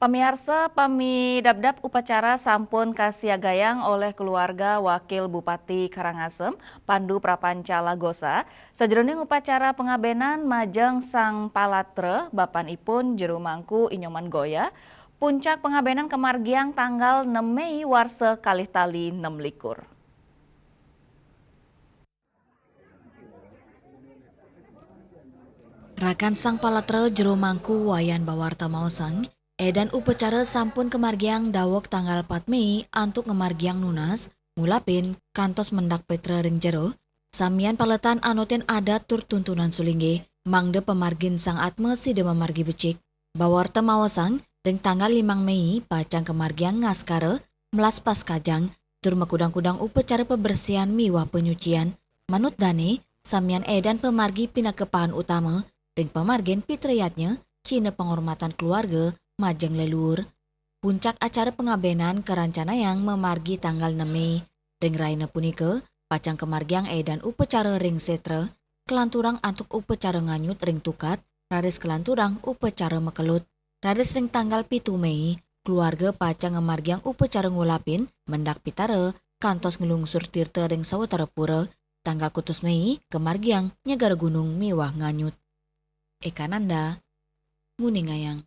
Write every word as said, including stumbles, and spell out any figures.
Pamiarsa, pamidabdab upacara sampun kasiagayang oleh keluarga Wakil Bupati Karangasem, Pandu Prapanca Lagosa. Sajroning upacara pangabenan majeng Sang Palatra, bapanipun Jero Mangku I Nyoman Goya, puncak pangabenan kamargiang tanggal enam Mei warsa kalih tali enam likur. Rakan Sang Palatra Jero Mangku Wayan Bawarta maosang, edan upacara sampun kamargiang daweg tanggal pat Mei antuk ngamargiang nunas, ngulapin, kantos mendak petra ring jero, samian paletan anutin adat tur tuntunan sulinggih, mangda pamargin Sang Atma sida mamargi becik. Bawarta maosang, ring tanggal limang Mei pacang kamargiang ngaskara, melas paskajang, tur makudang-kudang upacara pabersihan miwah panyucian. Manut dane, samian edan pamargi pinaka pahan utama ring pamargin pitrayatnya, cihna pangormatan keluarga majeng leluhur. Puncak acara pangabenan karancanayang mamargi tanggal enam Mei. Ring rahina punika, pacang kamargiang edan upacara ring setra, kalanturang antuk upacara nganyut ring tukad, raris kalanturang upacara makelut. Raris ring tanggal pitu Mei, keluarga pacang ngamargiang upacara ngulapin, mendak pitara, kantos nglungsur tirta ring sawatara pura. Tanggal kutus Mei, kamargiang nyegara gunung miwah nganyut. Eka Nanda, nguningayang.